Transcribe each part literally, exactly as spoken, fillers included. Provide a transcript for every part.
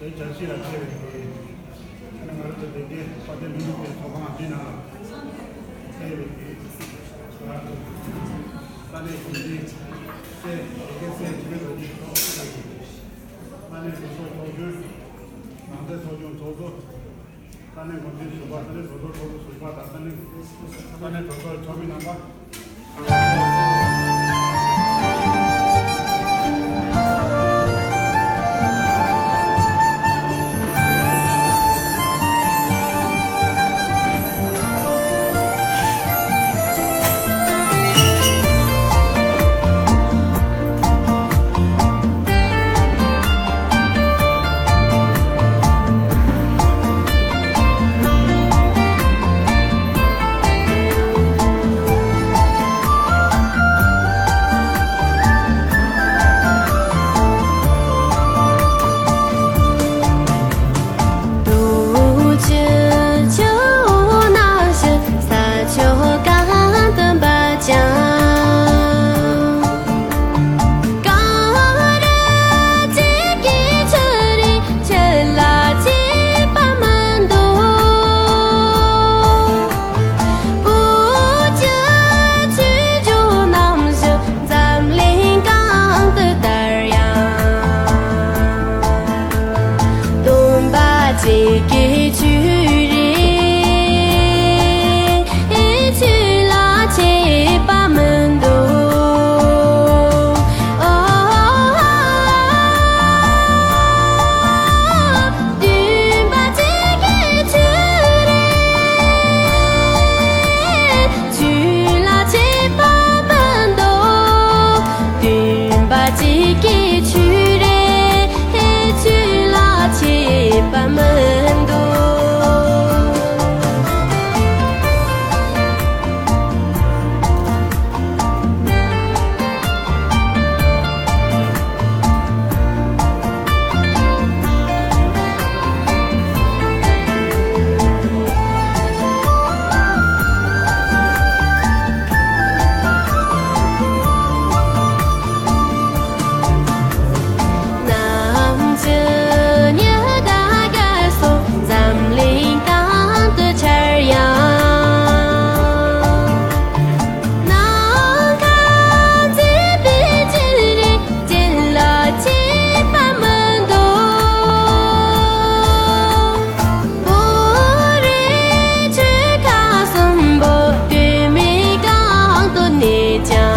དེ་བྱ་ཕྱི་ལ་ཕྱེ་བའི་གི། ང་རང་ཚོ་དེ་དེ་དཔལ་ལྡན་མི་འདུག་པའི་ཚོགས་ཁང་འདི་ནང་ལ་ཕྱེ་བའི་གི། ས་གནས་གཞུང་འཛིན་སྲས་དེ་གའི་སྲས་འཇིགས་མེད་རྡོ་རྗེ་ཚོགས་ཁང་གི་ས་གནས་འགོ་ཚོགས་ཚོགས་གཞོན། ནང་སྲིད་ཚོགས་ཆུང་ཚོགས་གཙོ། ས་གནས་འགོ་འཛིན་ཟུར་པ། ས་གནས་གྲོས་ཚོགས་ཚོགས་གཙོ་ཟུར་པ་དང་ས་གནས་ས་གནས་གྲོས་ཚོགས་ཚོགས་མི་རྣམ་པ། འཛམ་གླིང་གང་དུ་དར་ཡང་། སྟོན་པ་ཚིག་གི་ཆོས་རེད། ཆོས་ལ་ཆད་པ་མི་འདུག། སྟོན་པ་ཚིག་གི་ཆོས་རེད། ཆོས་ལ་ཆད་པ་མི་འདུག། སྟོན་པ་གཅིག་གི་ཆོས་རེད། ཆོས་ལ་ཆད་པ་མི་འདུག། ནམ་ཕྱེད་ཉི་ཟླ་ག་སོང་འཛམ་གླིང་གང་དུ་འཆར་ཡང་། ནམ་མཁའ་མཛེས་པའི་རྒྱན་རེ། རྒྱན་ལ་ཆད་པ་མི་འདུག། བོད་རིགས་ཆོལ་ཁ་གསུམ་པོ་དུས་མིན་གང་དུ་གནས་ཀྱང་།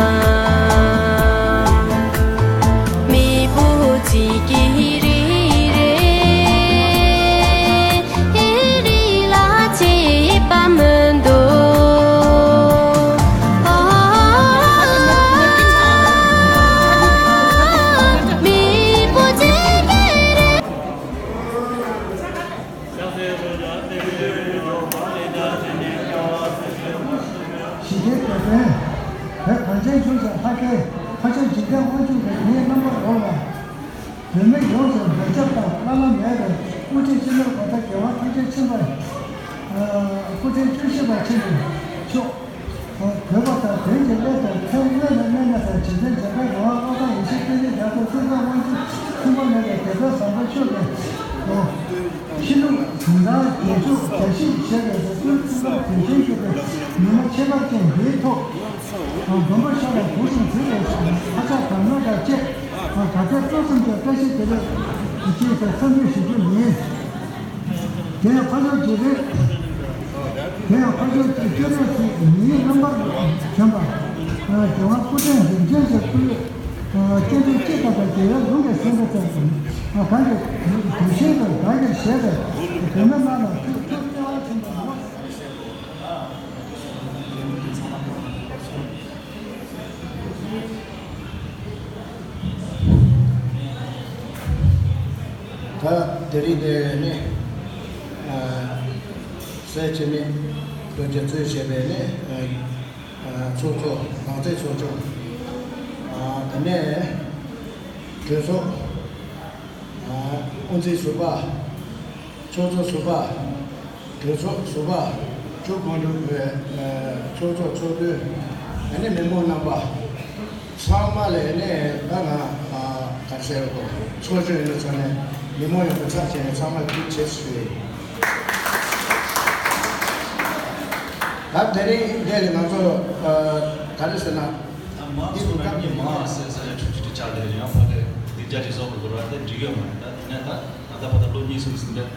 མི་བོ་གཅིག་གི་རིགས་རེད། རིགས་ལ་ཆད་པ་མི་འདུག། མི་བོ་གཅིག་གི་རིགས། ཞི་བདེའི་དེད་དཔོན། བོད་གངས་ཅན་ལྗོངས་ཀྱི་ལྷ་སྐལ། ལྷ་ཆོས་འཇིག་རྟེན་དབང་ཕྱུག་གི་དེའི་རྣམ་པར་རོལ་བ། བོད་མི་ཡོངས་སུ་འབྲེལ་སྐྱོབ་དང་བླ་ན་མེད་པའི་དབུ་ཁྲིད་སྤྱི་ནོར་༸གོང་ས་༸རྒྱལ་དབང་ཐམས་ཅད་མཁྱེན་པ། སྐུ་ཕྲེང་བཅུ་བཞི་པ་ཆེན་པོ་མཆོག། བོད་པ་དང་བོད་ཀྱི་སླད་དུ་ཕན་གནོད་ལ་གནས་གནས་སར་རྗེ་བཙུན་འཇམ་དཔལ་གོ་འཕང་བློ་བཟང་ཡེ་ཤེས་སྐྱེས་ཆེན་རྒྱ་མཚོ་སྲིད་གསུམ་དབང་ཕྱུག་མཚུངས་པ་མེད་པའི་དེད་དཔོན་བཟང་པོ་མཆོག་གིས། ཕྱི་ལུགས་གུང་ཐང་རྒྱལ་ཕྱུག་རྒྱལ་སྲིད་ཞེས་པའི་སྲོལ་ཕུན་སུམ་ཚོགས་པའི་དུས་ཆེན་ཞུ་བའི་ཉིན་མོ་ཁྱད་པར་ཅན་འདིའི་ཐོག། དགོན་པ་ཤོག་ལ་གུང་སེང་ཟིན་པའི་ཤུལ་ལྷ་ཕྱག་དར་མོ་དང་བཅས། གྲྭ་སྐྱོང་སྤྲོ་གསུམ་གྱི་བཀྲ་ཤིས་བདེ་ལེགས་ཞེས་པའི་འཚམས་འདྲི་ཞུ་རྒྱུ་ཡིན། དེ་ཡང་ཕ་ཇོ་རྗེ་རེད། དེ་ཡང་ཕ་ཇོ་རྗེ་སྐྱོ་རེད་ཟེར་མིའི་རྣམ་པར་བྱོན་པ། རྒྱལ་དབང་སྐུ་ཕྲེང་རིམ་བྱོན་གྱི་སྐུའི་སྐྱེ་འགྲོ་སྤྱི་ལྟ་བུ་རྒྱལ་བའི་ལུང་གི་སེང་གེ་ཙམ་གྱིས་གང་གི་དུས་ཆེན་དུ་བདག་གིར་བཞེས་པའི་བོད་མི་རྣམས་ལ་ཐུགས་ཐུགས་ དེ་རིང་འདི་ནི་ཨ་སྲས་འཆི་མེད་ལྷུན་གྱིས་གཙོས་བྱས་པའི་ནི་ཨ་ཚོགས་གཙོ། རང་བཙན་ཚོགས་གཙོ། ཨ་དེ་ནས་གྲོས་ཚོགས། ཨ་དབུ་འཛིན་ཟུར་པ། ཚོགས་གཙོ་ཟུར་པ། གྲོས་ཚོགས་ཟུར་པ། ཚོགས་གཙོ་ཚོགས་དུས། ཨ་ནི་མི་མང་རྣམ་པ་ཚང་མ་ལ་ནི་ད་ང་ཨ་ག་རེ་ཟེར་དགོས། ཚོགས་གཙོ་ཡིན་པའི་ཆ་ནས་མི་མང་ཡོངས་ཀྱི་ཚབ་བྱས་ནས་ཚང་མ་ཐུགས་རྗེ་ཆེ་ཞུ་ཡི། ད་དེ་རིང་འདི་ལ་ང་ཚོ་ཨ་ག་རེ་ཟེར་ན། ད་མང་ཚོགས་ནང་མི་མང་ཟེར་ས་ཆ་ཁྲི་ཁྲི་ཁྲི་ཆགས་བསྡད་ཡོད། ཡང་ཕ་གི་སྡིངས་ཆ་ཅིག་བཟོ་དགོས་རེད་བ། དེ་འགྲིག་ཡོད་མ་རེད། ད་དེ་ནས་ད་ད་ལྟ་བར་དུ་ལོ་གཉིས་གསུམ་ཟིན་པས།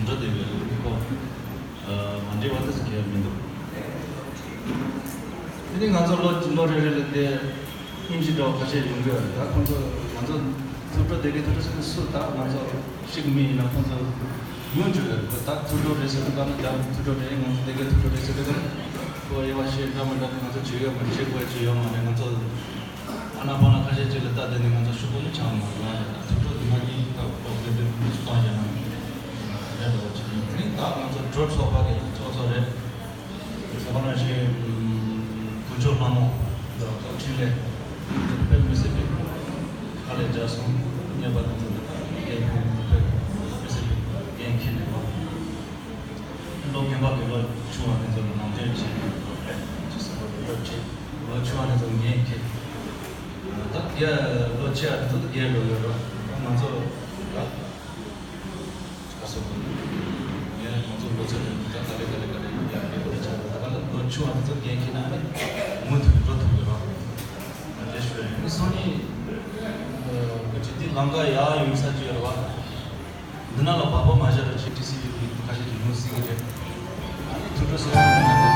འགྲོ་བསྡད་པའི་ལུགས་ཀྱི་སྐོར། ཨ་མ་འདྲེས་པ་དེ་ཚོ་གལ་མི་འདུག་དེ་ནི་ང་ཚོ་ལོ་ལོ་རེ་རེ་ལ་དེ་སྙིང་རྗེ་འདྲ་བ་ཁ་ཤས་ཡོང་གི་ཡོད་རེད། ད་ཁོང་ཚོ་ང་ཚོ་ཐུགས་སྤྲོ་བདེ་གི་ཐུགས་སྤྲོ་ཟེར་ནས་སུ་ད་ང་ཚོ་ཤིག་མི་ཡིན་ན་ཁོང་ཚོ་ཡོང་བཅུག་ཡོད་རེད། ཁོ་ད་ཐུགས་སྤྲོ་རེད་ཟེར་དུས་ད་ནི་རྒྱ་ཐུགས་སྤྲོ་རེད། ང་ཚོ་བདེ་གི་ཐུགས་སྤྲོ་རེད་ཟེར་དུས་ད་ཁོ་དབྱེ་བ་ཕྱེ་འདྲ་མི་འདྲ་ང་ཚོ་བྱེད་ཡོད་མ་རེད། བྱེད་དགོས་ཡ་ཅིག་ཡོད་མ་རེད། ང་ཚོ། ཨ་ན་པ་ན་ཁ་ཤས་ཅིག་ལ་ལྟ་དེ་ནི་ང་ཚོ་ཤུགས་པོ་ནི་ཆང་མ་རེད། ང་ཚོ་ཐུགས་སྤྲོ་འདི་མ་གཉིས་ཀ་ཀོ་བདེ་བདེ་མི་སུ་བཏང་བྱས་ན་རེད་འགྲོ་བ་ཅིག་ཡིན། དེ་ནི་ད་ང་ཚོ་གྲོས་ཚོགས་པ་གི་ཚོགས་གཙོ་རེད། ཚོགས་པ་ནང་བཞིན་དཀོན་མཆོག་ལྷ་མོ་འདི་ཚོ་འཕྲིན་ལས་དཔེ་མི་སྲིད་པའི་དཀའ་ལས་རྒྱག་སོང་། ཉེས་པ་དེ་ཚོ་འདི་དག་རྒན་ཁོང་དཔེ་མི་སྲིད་པའི་འགན་འཁྱེར་ནས་བ། ལོ་རྒན་པ་གི་ལོ་ཆུང་བ་དེ་ཚོ་ལ་ནང་དོན་བྱེད། ཅི་ཟེར་བ་ལོ་ཆེ་ལོ་ཆུང་བ་དེ་ཚོ་ངས་ཁྱེད། ད་རྒན་ལོ་ཆེ་བ་དེ་ཚོ་ད་རྒན་འགྲོ་ཡོད་རོགས། ད་ང་ཚོ་ད་ག་སོ་གོ་ངས་ང་ཚོ་ལོ་ཆེ་རེད། ད་ག་ལེ་ག་ལེ་ག་ལེ་ཡང་རྒན་པོ་རེད་ཆགས། ད་ག་ལ་ལོ་ཆུང་བ་དེ་ཚོ་འགན་ཁྱེད་ན་ནི་མུ་མཐུད་འགྲོ་ཐུབ་ཡོད་རོགས། ད་དེ་ཞུ་ཡ་ཡིན། སང་ཉིན་གི་དེ་ལམ་ཁ་ཡག་ཡོང་ས་ཅིག་ཡོད་རེད་བ། འདི་ནང་ལ་བག་པ་མ་བཞག་ར་ཆེ་ཊི་སི་ཝི་ཁ་ཤས་ཀྱིས་ཉུང་སྲིད་ཀྱི་རེད། ཨ་ནི་ཐུགས་སྤྲོ་ཟེར་ཡ་ཡིན་ན།